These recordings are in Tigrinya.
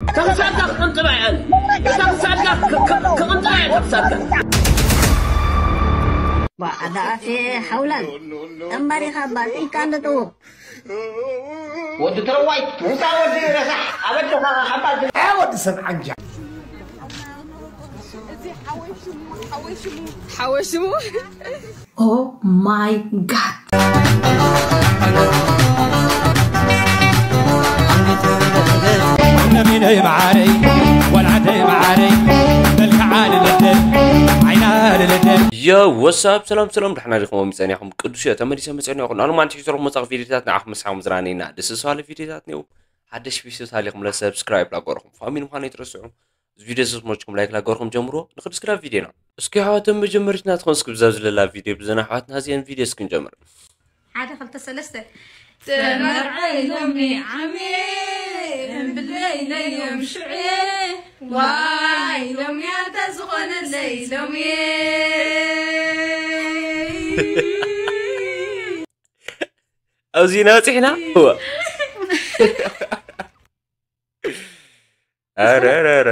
ከምሳልካ ክቕንጥባ እየ ኣነ። ከምሳልካ ክ- ክ- ክቕንጥባ እየ ከምሳልካ። ባዕዳ ኣፌ ሓውላል ጠማሪኻ ባልዒካ እንደ ጠወቕ። ወዲ ትረዋይ ውፃ ወዲ ረሳሕ ኣበድኻ ሓባል ወዲ ሰብ ዓንጃ። ሓወሽሙ Oh my god. ነሚነይ መዓረይ ወልዓደይ መዓረይ መልክዓ ልልደል ዓይና ልልደል ዮ ወሳብ ሰላም ሰላም ድሕና ዲኹም ጸኒኹም ቅዱስ እዮ ተመሊሰ መጸኒኹም ኣሉማን ትሒዞ መጻኽ ቪዲዮታት ንዓኹም መሳኹም ዝራነይና ደስ ዝባለ ቪዲዮታት ነው ሓደሽ ቪዲዮታት ኣለኹም ለሰብስክራይብ ላገርኹም ፋሚሊ ምዃኑ ይትረስዑ እዚ ቪዲዮ ዝስሞችኩም ላይክ ላገርኹም ጀምሮ ንክድስክራ ቪዲዮና እስኪ ኣሕዋተን መጀመሪት ናትኾን እስኪ ብዛ ዝለላ ቪዲዮ ብዘን ኣሕዋትና እዚአን ቪዲዮ እስኪ ንጀምር ሓደ ክልተ ሰለስተ ተመርዐ ኢሎምኒ ዓሜ እምብለ ኢለዮም ሽዑ ዋይ ኢሎምኒ ኣንተ ዝኾነለይ ኢሎምኒ ኣብዚ ኢና በፂሕና እዋ ኣረረረ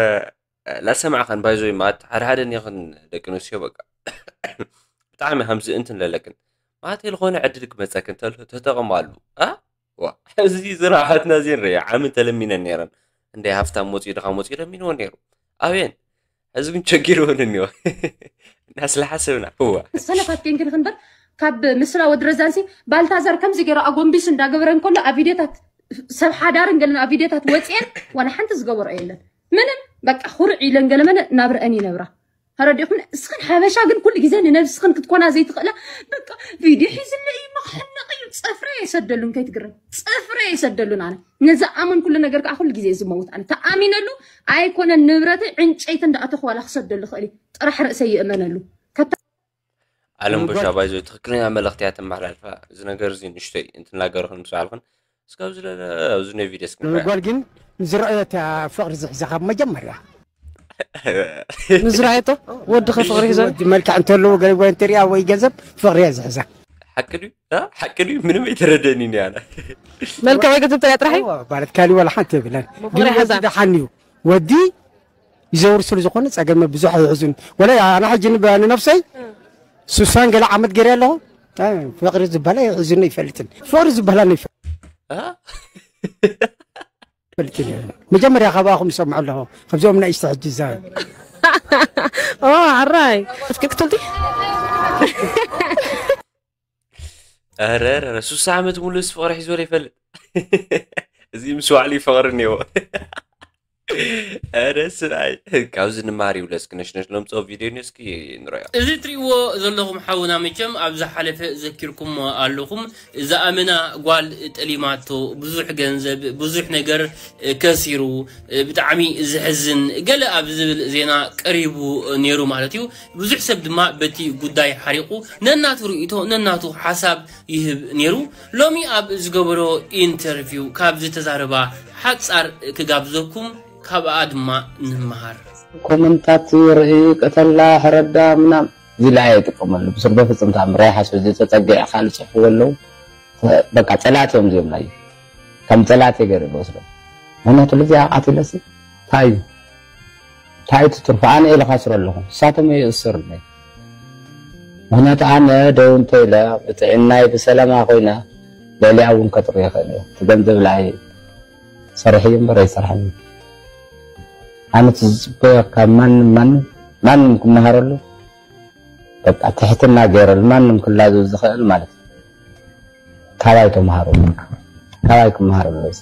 ላሰማዕኸን ባይዞይ ማት ሓደ ሓደ እኒኽን ደቂ ኣንስትዮ በቃ ብጣዕሚ ከምዚ እንትን ለለክን ማት ዝኾነ ዕድል ክመፀክን ተሎ ተጠቐማሉ ዋ እዚ ዝራሓትና ዜን ርያ ዓምን ተለሚነን ነይረን እንደ ሃፍታም ወፂኡ ድኻ ወፂኡ ለሚንዎ ነይሩ ኣበየን ሕዚ ግን ቸጊርዎን እኒዎ እናስለ ሓሰብና እዋ ሰነፋት ኬንክን ክንበር ካብ ምስላ ወድረዛንሲ ባልታዛር ከምዚ ገይሩ ኣጎንቢሱ እንዳገበረ እንከሎ ኣብ ቪድዮታት ሰብ ሓዳርን ገለን ኣብ ቪድዮታት ወፅኤን ዋላ ሓንቲ ዝገበሮ የለን ምንም በቃ ኩርዕ ኢለን ገለመለ ናብረአን ይነብራ ተረዲኹም እስኽን ሓበሻ ግን ኩሉ ግዜ ንነብስኽን ክትኮና ዘይትኽእላ በቃ ቪድዮ ሒዝለ እዩ መክሕነቕ እዩ ፅፍረ የሰደሉን ከይትግረም ፅፍረ የሰደሉን ኣነ ነዚ ኣመን ኩሉ ነገር ከዓ ኩሉ ግዜ ዝመውት ኣነ ተኣሚነሉ ኣይኮነን ንብረተይ ዕንጨይቲ እንዳኣተኹ ዋላ ክሰደሉ ክእል እዩ ጥራሕ ርእሰይ ይእመነሉ ኣለም ቦሻ ባይዞ ትክክለኛ መልእክቲ እያ ተመሓላልፋ እዚ ነገር እዚ ንሽተይ እንትናገርክን ምስ በዓልክን እስካብ ዝለለ ኣብዚ ናይ ቪድዮ እስክንረኣ ጓል ግን ንዝረኣየት ፍቅሪ ዝሕዛ ካብ መጀመርያ ንዝረኣየቶ ወዲ ከ ፍቅሪ ሒዞ ወዲ መልክዕ እንተለዎ ገለ ጓል እንተሪኣ ወይ ገንዘብ ፍቅሪ እያ ዝሕዛ ሓቂ ድዩ እ? ሓቂ ድዩ ምንም ኣይተረደእኒን እያ ኣነ መልክዕ ወይ ገንዘብ ተሪኣ ጥራሕ እዩ ማለት ካሊ ወላ ሓንቲ የብለን ፍቅሪ ግን ሓዛ ወዲ ሓዛን ደሓን እዩ ወዲ ይዘውር ስለ ዝኾነ ጸገመ ብዙሕ ኣይሕዙን ወላ ኣነ ሕጂ ንብ- ንነብሰይ ሱሳን ገለ ዓመት ገይረ ኣለኹ እ፣ ፍቕሪ ዝበሃል ኣይሕዙን ይፈልጥን ፍቕሪ ዝበሃል ኣይፈልጥን መጀመርያ ካባኹም ይሰምዖ ኣለኹ ካብዚኦም ናይ ስተ ሕጂ ዛ ኦ ዓራይ እስኪ ክትልቲ ኧረ ኧረ ሱሳ ዓመት ሙሉ ምስ ፍቕሪ ሒዝወለ ይፈልጥ እዚ ምስ ባዕሉ ይፈቕሪ እኒዎ ኧረ ስራይ ካብዚ ንማር ይብለ እስኪ ነሽነሽ ለምፅኦ ቪድዮ ኒ እስኪ ንረዮ እዚ ትሪእዎ ዘለኹም ሓውና መቸም ኣብ ዝሓለፈ ዘኪርኩሞ ኣለኹም ዝኣመና ጓል ጠሊማቶ ብዙሕ ገንዘብ ብዙሕ ነገር ከሲሩ ብጣዕሚ ዝሕዝን ገለ ኣብ ዝብል ዜና ቀሪቡ ነይሩ ማለት እዩ ብዙሕ ሰብ ድማ በቲ ጉዳይ ሓሪቑ ነናቱ ርእይቶ ነናቱ ሓሳብ ይህብ ነይሩ። ሎሚ ኣብ ዝገበሮ ኢንተርቪው ካብ ዝተዛረባ ሓጻር ክጋብዘኩም ካብኣ ድማ ንምሃር። ኮመንታት ይርኢ ቀተላ ሕረዳ ምናም እዚ ላይ ኣይጥቀመሉ ብስር በፍጹም ተኣምር ኣይሓስብ እዚ ተጸጊዐ ካልእ ጽሕፍዎ ኣለዉ በቃ ጸላት እዮም እዚኦም ናይ ከም ጸላት ገይሩ ይወስዶም ምክንያቱ ልዚ ኣቃቲለሲ እንታይ እዩ እንታይ እቲ ትርፉ ኣነ እየ ልኻስሮ ኣለኹ ንሳቶም እየ ይእስሩለይ ምኽንያቱ ኣነ ደው እንተኢለ ብጥዕናይ ብሰላማ ኮይነ ልዕሊኣ እውን ከጥሪ ይኽእል እየ እቲ ገንዘብ ልኣይ ሰርሐ እዩ እምበር ኣይሰርሐን እዩ ኣነ እቲ ዝፅበዮ ካብ ማንም ማንም ማንም ክመሃረሉ በቃ ትሕትና ገይረ ማንም ክላዘብ ዝኽእል ማለት እዩ ካባይ ተምሃሩ ካባይ ክምሃር ኣለዎ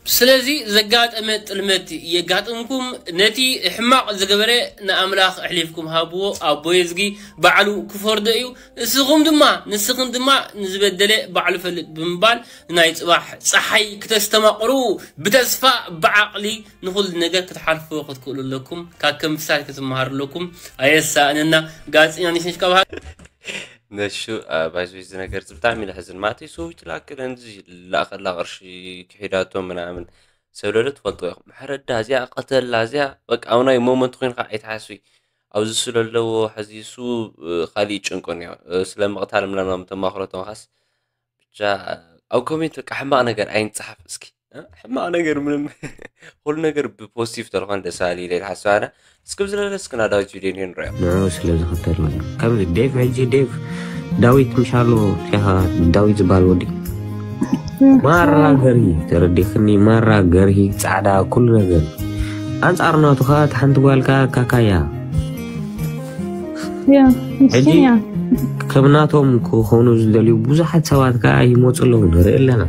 ስለዚ ዘጋጠመ ጥልመት የጋጥምኩም ነቲ ሕማቕ ዝገበረ ንኣምላኽ ኣሕሊፍኩም ሃብዎ ኣቦ የዝጊ ባዕሉ ክፈርዶ እዩ እስኹም ድማ ንስኽን ድማ ንዝበደለ ባዕሉ ፈልጥ ብምባል ናይ ጽባሕ ጸሓይ ክተስተማቕሩ ብተስፋ ብዓቕሊ ንኹሉ ነገር ክትሓልፍዎ ክትክእሉ ኣለኩም ካብ ከምሳል ክትመሃሩ ኣለኩም ኣየሳእነና ጋዜጠኛ ንሽንሽ ካብ ነሹ ባይዞ እዚ ነገር እዚ ብጣዕሚ ለሕዝን ማለት ሰዎች ላክለን እዚ ላእኸላ ቅርሺ ክሒዳቶ ምናምን ሰብ ለለ ትፈልጦ ኢኹም ሕረዳ እዚኣ ቀተላ እዚኣ በቃ ኣብ ናይ ሞመንት ኮይንካ ኣይትሓስቢ ኣብዚ እሱ ለለዎ ሕዚ እሱ ካሊእ ጭንቁን እዮ ስለ ምቕታል ምናምን ተማኽሮ ተማኻስ ብቻ ኣብ ኮሜንት በቃ ሕማቕ ነገር ኣይንፅሓፍ እስኪ ሕማቕ ነገር ምንም፣ ኩሉ ነገር ብፖዚቲቭ ተልኾን ደስ ኣሊ ኢለ ሓስብ ኣነ። እስኪ ብዝለለ እስኪ ናዳዊት ቪድዮ እኒኦ ንሪኦ። ንዑ ስለ ዝኽተል ማለት ከምዚ ዴቭ ሕጂ ዴቭ ዳዊት ምሻሎ ካ ዳዊት ዝበሃል ወዲ ማራ ገርሂ ተረዲኽኒ ማራ ገርሂ ጻዕዳ ኩሉ ነገር ኣንጻር ናቱ ከዓ እቲ ሓንቲ ጓል ከዓ ካካያ ሕጂ ከም ናቶም ክኾኑ ዝደልዩ ብዙሓት ሰባት ከዓ ይመፁ ኣለዉ ንርኢ ኣለና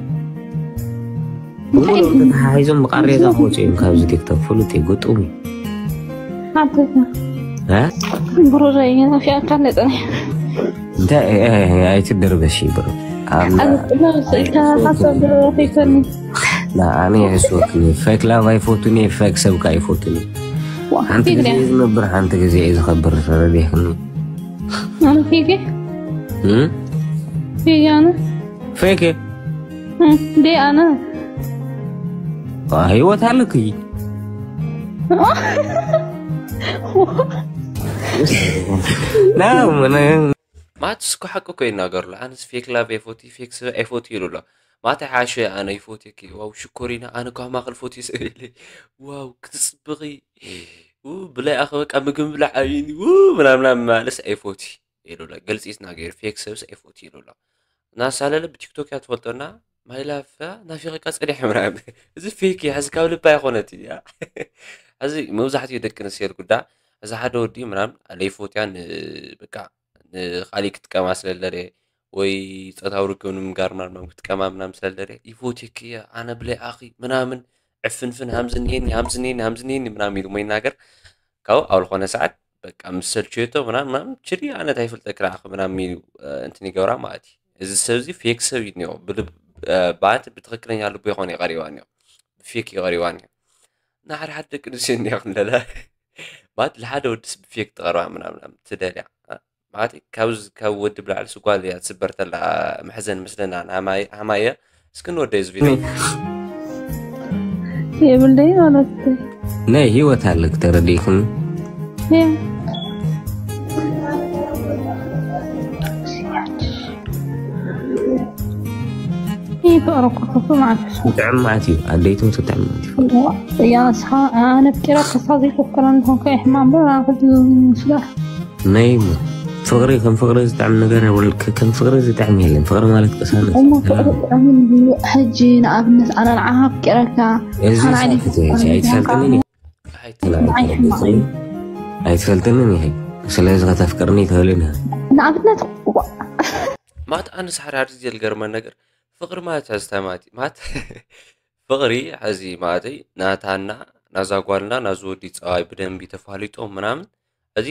ብሙሉ ተተሓሒዞም ብቃሬዛ ክወፁ እዮም ካብዚ ቲክቶክ ፍሉጥ እዩ ግጡም እዩ ብሮዛ ይናፊያካ ነጠነ እንታይ ኣይትደርበሽ ይብሩ ኣነ ይሕስወክኒ ፌክ ላቭ ኣይፎቱኒ ፌክ ሰብ ከ ኣይፎቱኒ ሓንቲ ግዜ ዝነብር ሓንቲ ግዜ እዩ ዝኸብር ተረዲኽኒ ፌክ ፌክ ኣነ ፌክ ዴ ኣነ ህይወት ኣለኩ ማትስ እኮ ሓቂ እኮ ይናገርሉ ኣነስ ፌክ ላቭ ኣይፎቲ ፌክ ሰብ ኣይፎቲ ኢሉ ኣሎ ማታ ሓሸ ኣነ ይፎትየኪ ዋው ሽኮሪና ኣነ ኳ ማኽል ፎቲ ሰብ የለ ዋው ክትፅብቂ ብላይ ኣኸ በቃ ምግቢ ብላዕ ኣብኒ ምናምና ማለስ ኣይፎቲ ኢሉ ኣሎ ገልፂ ይትናገር ፌክ ሰብስ ኣይፎቲ ኢሉ ኣሎ እናሳለለ ብቲክቶክ እያ ትፈልጦና ማይላፍ ናፊቕካ ጸኒሐ ምናምን እዚ ፌክ እዩ ሕዚ ካብ ልባ ኣይኮነት እያ ሕዚ መብዛሕትኡ ደቂ ኣንስትዮ ጉዳ እዚ ሓደ ወዲ ምናምን ለይፎትያ በቃ ንካሊእ ክጥቀማ ስለለደ ወይ ፆታዊ ርክብ ንምንጋር ምናምን ክጥቀማ ምናምን ስለለደ ይፎትየኪ እየ ኣነ ብለይ ኣኺ ምናምን ዕፍንፍን ሃምዝኒየኒ ሃምዝኒየኒ ሃምዝኒየኒ ምናምን ኢሉ ሞ ይናገር ካብኡ ኣብ ዝኾነ ሰዓት በቃ ምስ ሰልችየቶ ምናምን ምናምን ችዲ ኣነ እንታይ ይፍልጠኪ ንዓኺ ምናምን ኢሉ እንትን ይገብራ ማለት እዩ እዚ ሰብ እዚ ፌክ ሰብ እዩ እኒኦ ብልብ ማለት ብትኽክለኛ ልቡ ይኾነ ይቐሪዋ እኒኦ ብፌክ ይቐሪዋ እኒኦ እና ሓደ ሓደ ደቂ ኣንስትዮ እኒኦ ክንለለ ማለት ንሓደ ወድስ ብፌክ ትቐርባ ምናምን ትደልያ ማለት ካብ ካብ ወዲ ብላዕሊ ስጓል እያ ትስበር ተላ መሕዘን ምስለና ሃማየ እስኪ ንወደይ እዚ ቪድዮ የብለይ ማለት ናይ ህይወት ኣለክ ተረዲእኩም ይፈቅረኩ ማለት ጥዕማት እዩ ኣደይቶም ጥዕማት እዩ እያ ንስኻ ኣነ ፍቂራ ክሳ ዘይፈከረ እንኾንከ ሕማም ዶ ናክድ ስጋ ናይ ፍቅሪ ከም ፍቅሪ ዝጥዕም ነገር ከም ፍቅሪ ዝጥዕም የለን ፍቅሪ ማለት ቅሳነት ሕጂ ንኣብነት ኣነ ንዓኻ ፍቂረካ እዚ ሳክት ኣይትፈልጥንን ኣይትፈልጥንን ይኸ ስለዚ ከተፍቅርኒ ይትኽእልን ንኣብነት ማት ኣነ ሳሕራር ዝልገርመን ነገር ፍቅሪ ማለት ሕዝታ ማለት ማለት ፍቅሪ ሕዚ ማለተይ ናታና ናዛ ጓልና ናዚ ወዲ ፀባይ ብደንቢ ተፋሊጦም ምናምን ሕዚ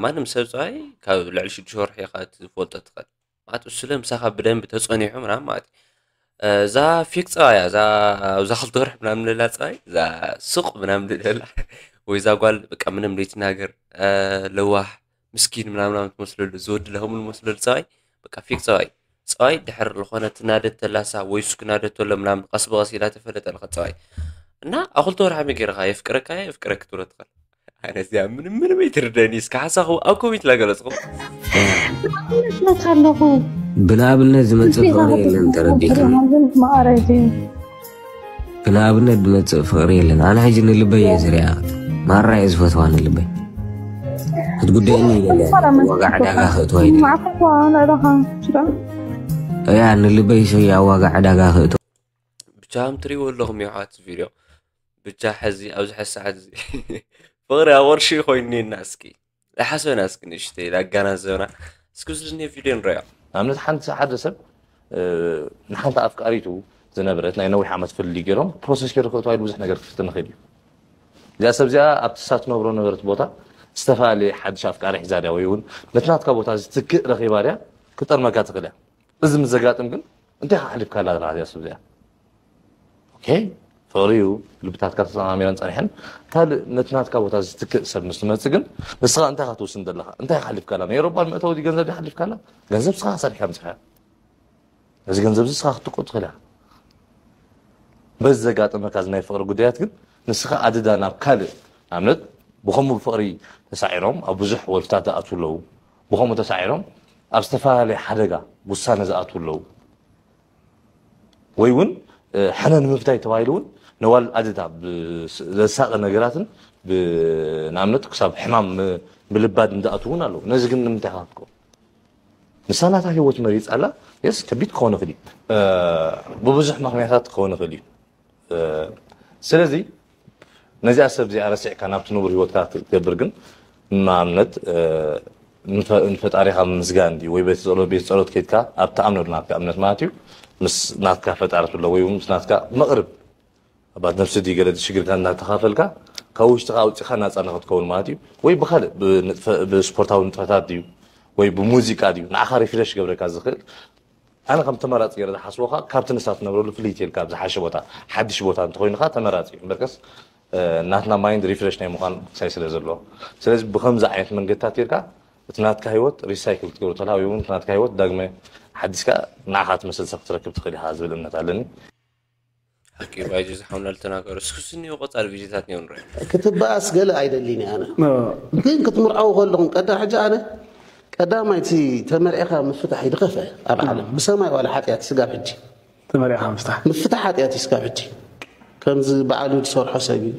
ማንም ሰብ ፀባይ ካብ ልዕሊ ሽዱሽተ ወርሒ ኢኻ ትፈልጦ ትኽእል ማለት እሱ ለምሳኻ ብደንቢ ተፀኒሑ ምናምን ማለት እዛ ፌክ ፀባያ እዛ ኣብዛ ክልተ ወርሒ ምናምን ልላ ፀባይ እዛ ሱቅ ምናምን ልላ ወይ እዛ ጓል በቃ ምንም ለይትናገር ለዋህ ምስኪን ምናምን ትመስለሉ ዝወዲ ለህሙን መስለሉ ፀባይ በቃ ፌክ ፀባይ ፀባይ ድሕር ዝኾነ ትናደድ ተላሳ ወይ ሱ ክናደድ ተሎ ምናምን ቀስ ብቐስ ኢላ ተፈለጠልካ ፀባይ እና ኣብ ክልተ ወርሒ መይ ገይርካ የፍቅረካ የፍቅረክ ትብሎ ትኽእል ኣነ እዚኣ ምንም ምንም ኣይትርደኒ እስከ ሓሳኹ ኣብ ኮሜንት ላገለፅኹ ነት ኣለኹ ብንኣብነት ዝመፅእ ፍቅሪ የለን ተረዲእካ ማዕረግ እዩ ብንኣብነት ዝመፅእ ፍቅሪ የለን ኣነ ሕጂ ንልበይ እየ ዝሪኣ ማራ እየ ዝፈትዋ ንልበይ ክትጉደእኒ ይደልያ ዋጋ ዕዳጋ ክእትዋ ይደልያ ማዕፈኳ ንዕዳኻ ሽዳ እያ ንልበይ ሰያ ዋጋ ዕዳጋ ክእትዋ ብቻም ትሪእዎ ኣለኹም የሕዋት ቪድዮ ብቻ ሕዚ ኣብዚ ሕዚ ሰዓት እዚ ፍቅሪ ኣብ ቅርሺ ኮይኑና እስኪ ዝሓሰብና እስኪ ንእሽተይ ላጋናዘብና እስኪ ዝልኒ ቪድዮ ንረዮ ንኣብነት ሓንቲ ሓደ ሰብ ንሓንቲ ኣፍቃሪቱ ዝነበረት ናይ ነዊሕ ዓመት ፍልልይ ገይሮም ፕሮሰስ ገይሩ ክእትዋ ኢሉ ብዙሕ ነገር ክፍትን ይኽእል እዩ እዚኣ ሰብ እዚኣ ኣብቲ እሳ ትነብሮ ነበረት ቦታ ዝተፈላለየ ሓድሽ ኣፍቃሪ ሒዛ ድያ ወይ እውን ነቲ ናትካ ቦታ ዝትክእ ረኺባ ድያ ክጠርመካ ትኽእል እያ እዚ ምስ ዘጋጥም ግን እንታይ ሓሊፍካላ ዘለኻ እዚኣ ሰብ እዚኣ ኦኬ ፍቕሪ እዩ ልብታትካ ተሰማሚረን ጸኒሐን ካልእ ነቲ ናትካ ቦታ ዝትክእ ሰብ ምስ ትመጽእ ግን ንስኻ እንታይ ኢኻ ትውስን ዘለኻ እንታይ ሓሊፍካላ ናይ ሮባል መእተዊ ገንዘብ ሓሊፍካላ ገንዘብ ስኻ ሰሪሕካ ምጽኻ እዚ ገንዘብ እዚ ስኻ ክትቆጥ ትኽእል ኢኻ በዚ ዘጋጠመካ እዚ ናይ ፍቕሪ ጉዳያት ግን ንስኻ ኣደዳ ናብ ካልእ ንኣብነት ብኸምኡ ብፍቕሪ ተሳዒሮም ኣብ ብዙሕ ወልፍታት ዝኣትዉ ኣለዉ ብኸምኡ ተሳዒሮም ኣብ ዝተፈላለየ ሓደጋ ውሳነ ዝኣትዉ ኣለዉ ወይ እውን ሕነ ንምፍታይ ተባሂሉ እውን ነዋል ኣደታ ዘሳቐ ነገራትን ንኣብነት ክሳብ ሕማም ምልባድ እንዳኣትዉ እውን ኣለዉ። ነዚ ግን ንምንታይ ክትከው ንሳ ናታ ህይወት መሪፃ ኣላ። የስ ከቢድ ክኸውን ይኽእል እዩ። ብብዙሕ ምክንያታት ክኸውን ይኽእል እዩ። ስለዚ ነዚኣ ሰብ እዚኣ ረሲዕካ ናብቲ ንቡር ህይወትካ ክትገብር ግን ንኣብነት ንፈጣሪኻ ምስጋን ድዩ ወይ ቤት ጸሎት ቤት ጸሎት ከይድካ ኣብ ትኣምነሉ ናትካ እምነት ማለት እዩ ምስ ናትካ ፈጣሪ ትብሎ ወይ ምስ ናትካ መቕርብ ኣባት ነፍሲ ድዩ ገለ ሽግርካ እናተኻፈልካ ካብ ውሽጥኻ ኣውፂኻ ናፃ ንክትከውን ማለት እዩ። ወይ ብካልእ ብስፖርታዊ ንጥፈታት ድዩ ወይ ብሙዚቃ ድዩ ንዓኻ ሪፍሬሽ ገብረካ ዝኽእል ኣነ ከም ተመራፂ ገይረ ዝሓስቦ ከዓ ካብቲ ንሳ ትነብረሉ ፍልይ ኢልካ ኣብ ዝሓሸ ቦታ ሓድሽ ቦታ እንተኮይኑ ከዓ ተመራፂ እዩ እምበርከስ ናትና ማይንድ ሪፍሬሽ ናይ ምኳን ክሳይ ስለ ዘሎ ስለዚ ብከምዚ ዓይነት መንገድታት ጌርካ እቲ ናትካ ህይወት ሪሳይክል ክትገብሩ ተላ ወይ እውን እቲ ናትካ ህይወት ዳግመ ሓዲስካ ንዓኻ ትመስል ሰብ ክትረክብ ትኽእል ኢኻ ዝብል እምነት ኣለኒ። ሓቂ ባይዚ ዝሓውና ልተናገሩ እስኩስ እኒኦ ቆፃል ቪዲዮታት እኒኦ ንሪኦ ክትበኣስ ገለ ኣይደሊን ኣነ ግን ክትምርዓው ከለኹም ቀዳ ሕጂ ኣነ ቀዳማይቲ ተመርዒኻ ምፍታሕ ይድኸፈ ኣብ ዓለም ብሰማይ ዋላ ሓጢኣት ስጋብ ሕጂ ተመርዒኻ ምፍታሕ ምፍታሕ ሓጢኣት እዩ ስጋብ ሕጂ ከምዚ በዓሉ ዝሰርሖ ሰብ እዩ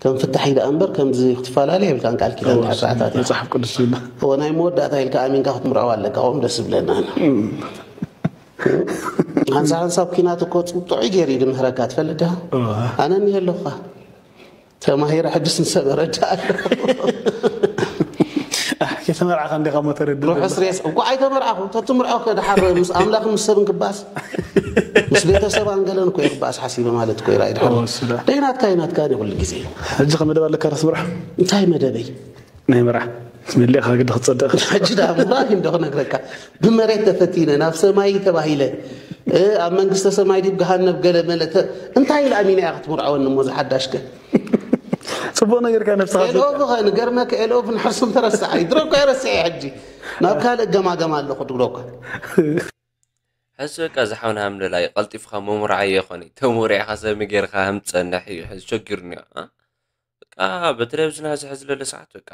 ከም ፍታሕ ኢዳ እምበር ከምዚ ክትፈላለ የብልካን ቃል ኪዳን ድሕር ሰዓታት እያ መፅሓፍ ቅዱስ ዝብላ እወ ናይ መወዳእታ ኢልካ ኣሚንካ ክትምርዖ ኣለካ ከምኡ ደስ ዝብለና ኣነ ሓንሳብ ሓንሳብ ኲናት እኮ ጥዑይ ገይሩ እዩ ድምህረካ ትፈልጥ ዲኻ ኣነ እኒሀ ኣለኹ ተማሂረ ሕጅስ ንሰብ እረዳ ኣለኹ ከይተመርዓኻ እንዲኻ እሞ ተረድእ ርሑስ ሬስ እኮ ኣይተመርዓኹ ተትምርዖ ከ ድሓር ምስ ኣምላኽን ምስ ሰብን ክባኣስ ምስ ቤተሰባን ገለን እኮ እየ ክባኣስ ሓሲበ ማለት እኮ ይርኣይ ድሓር ደይናትካ ይናትካ ደ ኩሉ ግዜ ሕጂ ከ መደብ ኣለካ ራስ ምራሕ እንታይ መደበይ ናይ ምራሕ መሊእኻ ግዲ ክትፀድቕ ሕጂ ዳ ምራህ እንዶ ክነግረካ ብመሬት ተፈቲነ ናብ ሰማይ ተባሂለ ኣብ መንግስተ ሰማይ ዲብ ገሃነብ ገለ መለ እንታይ ኢለ ኣሚነ እያ ክትምርዓወኒ እሞ ዝሓዳሽከ ፅቡቅ ነገር ከ ነብስኻ ኤልኦቭ ኸ ንገርመከ ኤልኦቭ ንሕርሱም ተረስዓ እዩ ድሮ እኮ የረስዐ ሕጂ ናብ ካልእ ገማገም ኣለኹ ድብሎካ ሕዚ በቃ ዝሓውና ሃምለላይ ቀልጢፍካ መሙርዓዮ ይኾነ ተሙሪዕካ ሰሚ ጌርካ ሃም ትጸንሕ እዩ ሕዚ ቸጊሩኒ በቃ በተለይ ኣብዚ ናዚ ሕዚ ለለ ሰዓት በቃ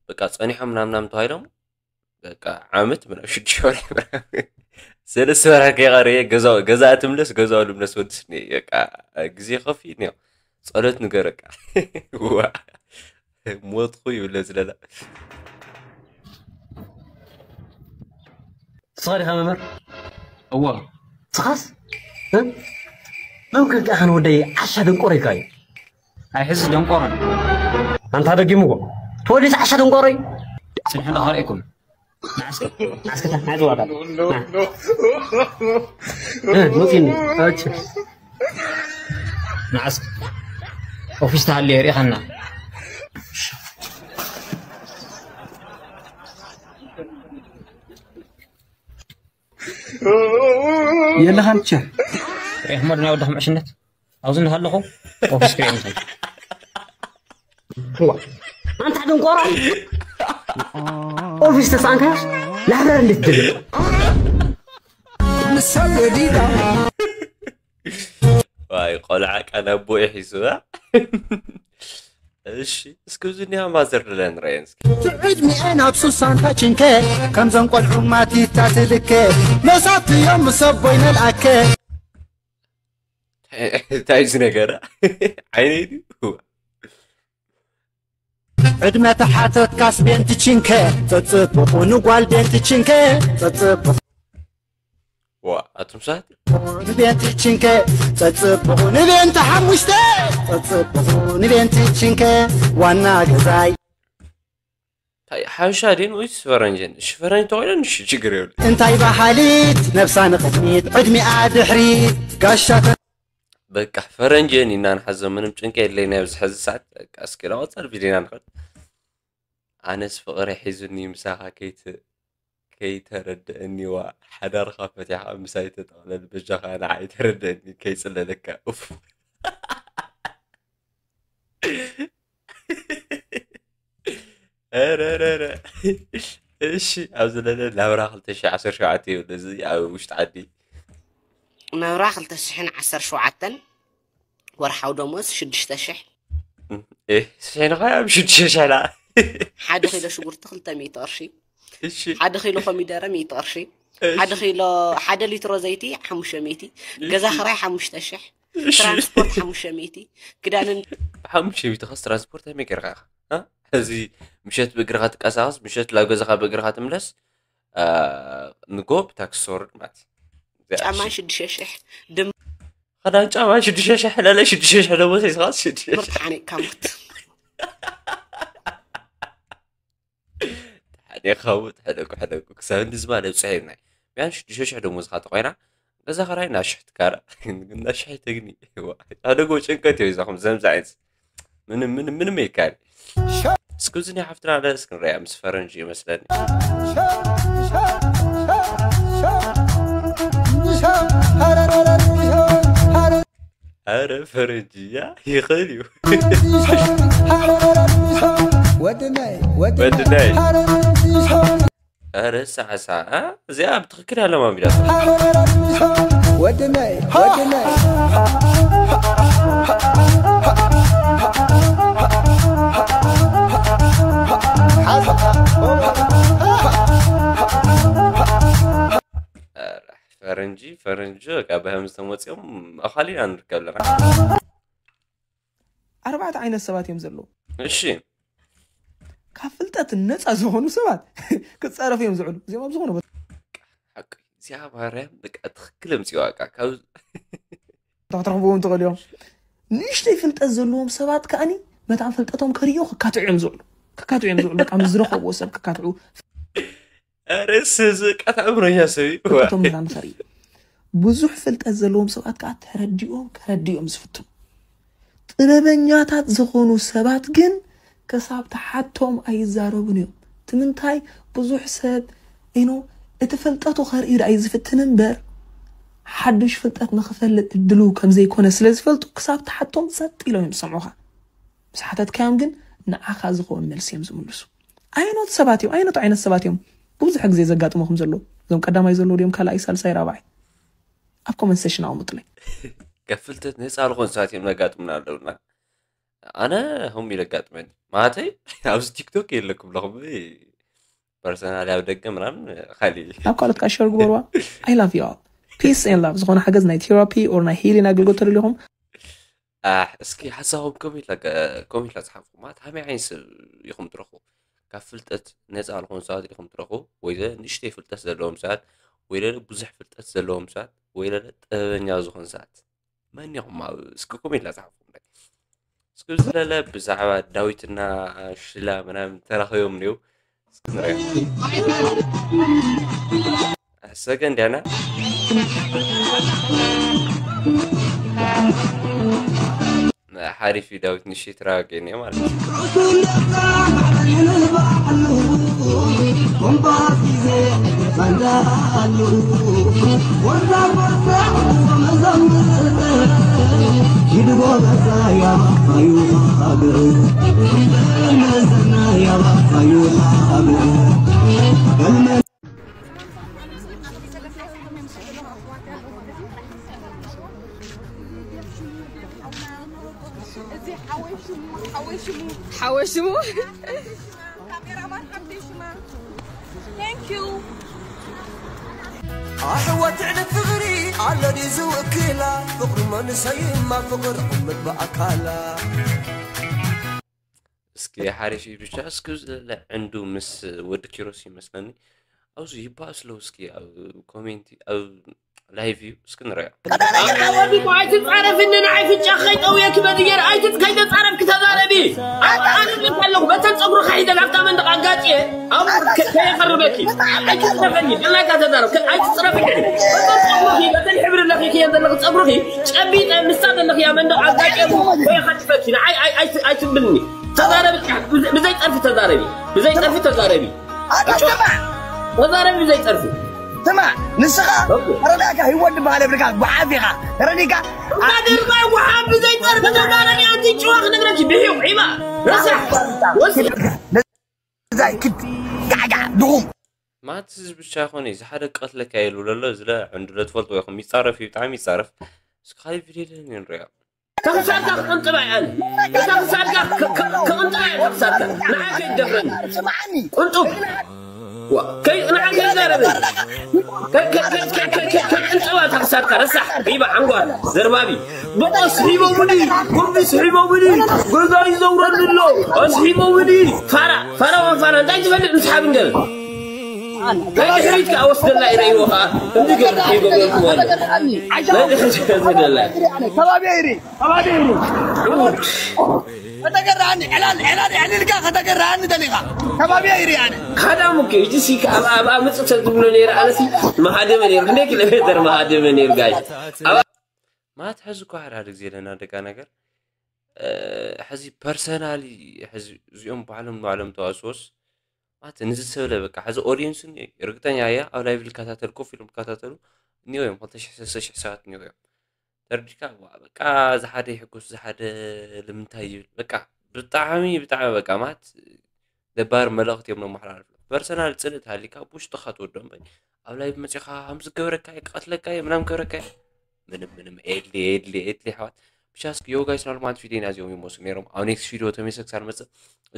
በቃ ጸኒሖም ናምናም ተባሂሎም በቃ ዓመት ምናምን ሽዱሽተ ወርሒ ምናምን ሰለስተ ወርሒ ከይቐረየ ገዛ ገዛ ትምለስ ገዛው ልምለስ ወድስ በቃ ግዜ ከፊ እኒኦ ጸሎት ንገረካ ዋ ሞትኩ ይብለ ዝለላ ንስኻ ዲኻ መምህር? እወ። ንስኻስ? እ? መምክር ከኣ ንወደይ ዓሻ ደንቆሮ ኢልካዮ። ኣይሕዝስ ደንቆሮን። ኣንታ ደጊምዎ። ትወድስ ዓሻ ደንቆሮ እዩ። ጽንሑ እንዳ ከርእኩም። ንዓስከ ንዓስከ ንዓስከ ዋጋ። እ፣ መጺኒ። እቺ። ንዓስከ ኦፊስ ተሃልየ ርኢኻና። የለኻን ቸ ሬሕመድ ናይ ወድኹም ዕሽነት ኣብዚ እንሃለኹ ኦፊስ ክሪኦ ምሰል እዋ ኣንታ ደንቆሮ ኦፊስ ተሳንካዮስ ላብረር እንዴት ትብል ንሰብ ወዲዳ ዋይ ቆልዓ ቃል ኣቦ ይሒዙ እሺ እስኪ እዚ ኒያ ማዘር ድለን ረየን እስኪ ዕድሚኤን ኣብ ሱሳን ታችንከ ከምዘን ቆልዑ ማቲታ ትልከ መሳት እዮም ምስ ኣቦይ ነልኣከ እንታይ እዚ ነገር ዓይነይ ድዩ ዕድመ ተሓተትካስ ቤንትችንከ ጸጽብቑ ንጓል ቤንትችንከ ጸጽብቑ ዋ ኣቱም ሰባት ንቤንትችንከ ጸጽብቑ ንቤንቲ ሓሙሽተ ጸጽብቑ ንቤንትችንከ ዋና ገዛይ እንታይ ሓበሻ ድየን ወይስ ፈረንጀን? እሺ ፈረንጅ ተኮይነን እሺ ችግር የብሉ። እንታይ በሃሊት ነብሳ ንቕድሚት ዕድሚኣ ድሕሪት ጋሻ በቃ ፈረንጀን ኢና ንሓዞ ምንም ጭንቂ የለይ ናይ ኣብዚ ሕዚ ሰዓት በቃ እስኪ ናብ ቀጻሊ ቪድዮና ንኸድ። ኣነስ ፍቕሪ ሒዙኒ ምሳኻ ከይት ከይተረደእኒ ዋ ሓዳርኻ ፈቲሕኻ ምሳይ ተጠቕለል በጃኻ ንዓይ ተረደእኒ ከይፅለለካ ኡፍ ኧረ ኧረ ኧረ እሺ ኣብ ዘለለ ናብራ ክልተ ሺሕ ዓሰርተ ሸውዓተ ይብል እዚ ኣብ ውሽጢ ዓዲ ናብራ ክልተ ሽሕን ዓሰርተ ሸውዓተን ወርሓዊ ደሞዝ ሽዱሽተ ሽሕ ስሒንኻ ኣብ ሽዱሽተ ሽሕ ላ ሓደ ኪሎ ሽጉርቲ ክልተ ሚእቲ ቅርሺ ሓደ ኪሎ ኮሚደረ ሚእቲ ቅርሺ ሓደ ኪሎ ሓደ ሊትሮ ዘይቲ ሓሙሽተ ሚእቲ፣ ገዛ ክራይ ሓሙሽተ ሽሕ፣ ትራንስፖርት ሓሙሽተ ሚእቲ፣ ክዳንን ሓሙሽተ ሚእቲ ኸስ ትራንስፖርት ኣመይ ገርካ ኢኻ? እዚ ምሸት ብእግርኻ ትቀሳቀስ፣ ምሸት ላብ ገዛኻ ብእግርኻ ትምለስ፣ ንጎ ብታክሲ ትወርድ ማለት እዩ። ጫማን ሽዱሽተ ሽሕ ድም ኸዳን ጫማ ሽዱሽተ ሽሕ ለለ ሽዱሽተ ሽሕ ደሞዝ ሒዝኻስ ሽዱሽተ ሽሕ ምርት ሓኒቕካ ሞት። ሓደ ካብኡ ሕደጉ ሕደጉ ክሳብ እንዲ ዝባል ኣብፅሐ ይብናይ። ቢያን ሽዱሽተ ሽሕ ደሞዝኻ ተኾይና ገዛ ኸራይ ናሽሕ ትካራ ናሽሕ ተግኒ። ሕደጎ ጭንቀት እዩ። ዛኹም ዘምዚ ዓይነት ምንም ምንም ምንም ይካል። እስኩዚ ናይ ሓፍትና ለ እስክንሪያ ምስ ፈረንጂ ይመስለኒ። ኣረ ፈረንጂ ያ ይኽእል እዩ። ወድናይ ወድናይ ረ ሳዕሳ እዚኣ ብትኽክል ያለ ማሚዳ። ወድናይ ወድናይ ፈረንጂ ፈረንጂ በቃ ብህምዝ ተመፂኦም ኣኻሊና ንርከብ ኣለና። ኣርባዕተ ዓይነት ሰባት እዮም ዘለዉ። እሺ ካብ ፍልጠት ነፃ ዝኾኑ ሰባት ክፃረፉ እዮም ዝውዕሉ። እዚኦም ኣብ ዝኾነ ቦታ ሓቂ እዚኣ ማርያም በቃ ትኽክል ኣምፅዋ በቃ ካብ ክትረኽብዎም ትኽእሉ እዮም። ንእሽተይ ፍልጠት ዘለዎም ሰባት ከኣኒ መታን ፍልጠቶም ከርእዩ ክካትዑ እዮም ዝውዕሉ። ክካትዑ እዮም ዝውዕሉ። በቃ ምስ ዝረኸብዎ ሰብ ክካትዑ ርእስ ዝቃት ኣእምሮኛ ሰብ እዩ። ፍልጠቶም መታን ከርእዩ። ብዙሕ ፍልጠት ዘለዎም ሰባት ከዓ ተረዲኦም ከረድኦም ዝፍትኑ። ጥበበኛታት ዝኾኑ ሰባት ግን ክሳብ ተሓቶም ኣይዛረቡን እዮም። ትምንታይ ብዙሕ ሰብ ኢኖ እቲ ፈልጠቱ ከርእዩ ደኣ እዩ ዝፍትን እምበር ሓዱሽ ፍልጠት ንኽፈልጥ እድሉ ከም ዘይኮነ ስለ ዝፈልጡ ክሳብ ተሓቶም ጸጥ ኢሎም እዮም ዝሰምዑኻ። ምስ ሓተትካዮም ግን ንዓኻ ዝኸውን መልሲ እዮም ዝምልሱ። ኣይኖት ሰባት እዮም ኣይነቱ ዓይነት ሰባት እዮም ብዙሕ ግዜ ዘጋጥመኹም ዘለዉ እዞም ቀዳማይ ዘለዉ ድዮም ካልኣይ ሳልሳይ ራብዓይ ኣብ ኮመንት ሴሽን ኣቐምጡለይ። ካብ ፍልጠት ነፃ ዝኾኑ ሰባት እዮም ዘጋጥሙና ኣለውና። ኣነ ሆም ኢለ ኣጋጥመኒ ማለተይ ኣብዚ ቲክቶክ የለኩም ለኹም ፐርሰናል ኣብ ደገ ምናምን ካሊእ ኣብ ካልኦት ከዓ ሸር ግበርዋ። I love you all. Peace and love ዝኾነ ሓገዝ ናይ ቴራፒ or ናይ ሂሊን ኣገልግሎት ተደሊኹም ኣሕ እስኪ ሓሳብኩም ኮሜንት ላ ኮሜንት ላ ጸሓፉ ማለት ሃመይ ዓይነት ሰብ ኢኹም ትረኽቡ ካብ ፍልጠት ነፃ ዝኾኑ ሰባት ኢኹም ትረኽቡ ወይ ንእሽተይ ፍልጠት ዘለዎም ሰባት ወይ ለለ ብዙሕ ፍልጠት ዘለዎም ሰባት ወይ ለለ ጥበበኛ ዝኾኑ ሰባት መን ኢኹም ኣብ እስኪ ኮሜንት ላ ጸሓፉ እስኪ ዝለለ ብዛዕባ ዳዊትና ሽላ ምናምን ተራኺቦም እንዲሁ እስኪ ንሪኦ ሰገን ዲያና ሓሪፍ እዩ ዳዊት ንሽትራ ገይነ ማለት እዩ ሓወሽሙ ካሜራማን ሓብተይ ሽማ Thank you ኣሕዋት ትዕልት ፍቕሪ ኣሎ ድዩ ዝውክላ ፍቕሪ መንሰይማ ፍቕሪ ዕምት ብኣካላ እስኪ ሓሪፍ እዩ ብቻ እስኪ ዝለለ ዕንዱ ምስ ወዲ ኪሮስ ይመስለኒ ኣብዚ ይባስ ለው እስኪ ኣብ ኮሜንት ኣብ ላይቭ እዩ እስኪ ንሪኦ ወዲሞ ኣይትፃረፍኒ ንዓይ ፍጫ ከይጠውየኪ በድየር ኣይትፅ ከይተፃረፍኪ ተዛረቢ ኣነ ኣለኹ በተን ፀጉርካ ሒዘ ናብታ መንደቕ ኣጋጭየ ኣብኡ ከየኸርበኪ ኣይትፅረፈኒ ብናይካ ተዛረብ ኣይትፅረፍኒ በተን ፀጉርኪ በተን ሕብሪ ለኺክየ ዘለኺ ፀጉርኪ ጨቢጠ ንሳ ዘለኽያ መንደቕ ኣጋጭየ ከየኸጥፈኪ ንዓይ ኣይትብልኒ ተዛረቢ ብዘይ ፀርፊ ተዛረቢ ብዘይ ፀርፊ ተዛረቢ ኣታ ስማዕ ተዛረቢ ብዘይ ፀርፊ ስማዕ ንስኻ ተረዳእካ ህይወት ዝበሃል የብልካ ጉሓፍ ኢኻ ተረዲእካ ኣደርባይ ጉሓፍ ብዘይ ፀርፊ ተዛረቢ ኣንቲ ጭዋ ክነግረኪ ብሕዩ ዒባ ረሳሕ ወሲ ዛይ ክድ ጋዕጋዕ ድኹም ማትስ ብቻ ይኾነ እዚ ሓደ ቀትለካ የሉ ለሎ ዝለ ዕንዱ ለትፈልጥዎ ይኹም ይፃረፍ እዩ ብጣዕሚ ይፃረፍ እስኪ ካሊእ ቪድዮ ደህን ንሪኦ ተኽሳድካ ክቕንጥባ እያ እታ ክሳድካ ክቕንጥባ እያ ተኽሳድካ ንዓይ ከይትደፍረኒ ስማዕኒ ቁንጡብ ከይ ንዓ ከይዛረበ ከይቅንጠባ ታክሳድካ ረሳሕ ዒባ ዓንጓር ዘርባቢ በቆስ ሒቦምኒ፣ ጉርዲ ስሒቦምኒ፣ ገዛ ይዘውረኒ ኣሎ ኣስሒቦምኒ። ፋራ ፋራ ወፋራ እንታይ ትፈልጥ ምስሓብ እንገበ ናይ ድሕሪት ከዓ ወስደላ ኢረይዎ ከዓ እንዲ ገርሒ ጎበልኩ ናይ ድሕሪት ከዝደላ ከባቢ ይሪ ከባቢ ይሪ ከተገራኒ ዕላል ዕላል ዕልልካ ከተገራኒ ደሊኻ ከባቢ ይሪ ኣነ ካዳም እኮ እጅ ሲ ኣብ ኣብ ምጽእ ሰብ ትብሎ ነይረ ኣነሲ መሃደመ ነይሩ ክንደይ ኪሎ ሜትር መሃደመ ነይሩ ጋይ ማለት ሕዚ እኮ ሓደ ሓደ ግዜ ለና ደቃ ነገር ሕዚ ፐርሰናሊ ሕዚ እዚኦም ባዕሎም ንባዕሎም ተዋስወስ ማለት ንዚ ሰብለ በቃ ሕዚ ኦዲየንስ ርግጠኛ እያ ኣብ ላይቭ ልከታተል ኮፍ ኢሎም ልከታተሉ እኒኦ እዮም ክልተ ሽሕ ሰለስተ ሽሕ ሰባት እኒኦ እዮም ተርዲካ በቃ ዝሓደ ይሕጎስ ዝሓደ ልምንታይ ይብል በቃ ብጣዕሚ ብጣዕሚ በቃ ማለት ደባር መልእኽቲ እዮም ነመሓላልፍ ፐርሰናል ፅልእ ተሃሊካ ብውሽጥኻ ትወደኦም በይ ኣብ ላይቭ መፂኻ ከም ዝገበረካ እዩ ክቐትለካ እዩ ምናም ገበረካ እዩ ምንም ምንም ኤድሊ ኤድሊ ኤድሊ ሓዋት ብሻስክ ዮ ጋይስ ናሉ ማለት ቪዲዮ ናዚኦም ይመስሉ ነይሮም ኣብ ኔክስት ቪዲዮ ተመሰክ ሳልመፅእ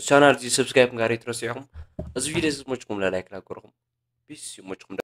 ቻናል እዚ ሰብስክራይብ ጋር ትረስዑኹም እዚ ቪዲዮ እዚ ዝመችኩም ላይክ ላገርኹም ፒስ ይመችኩም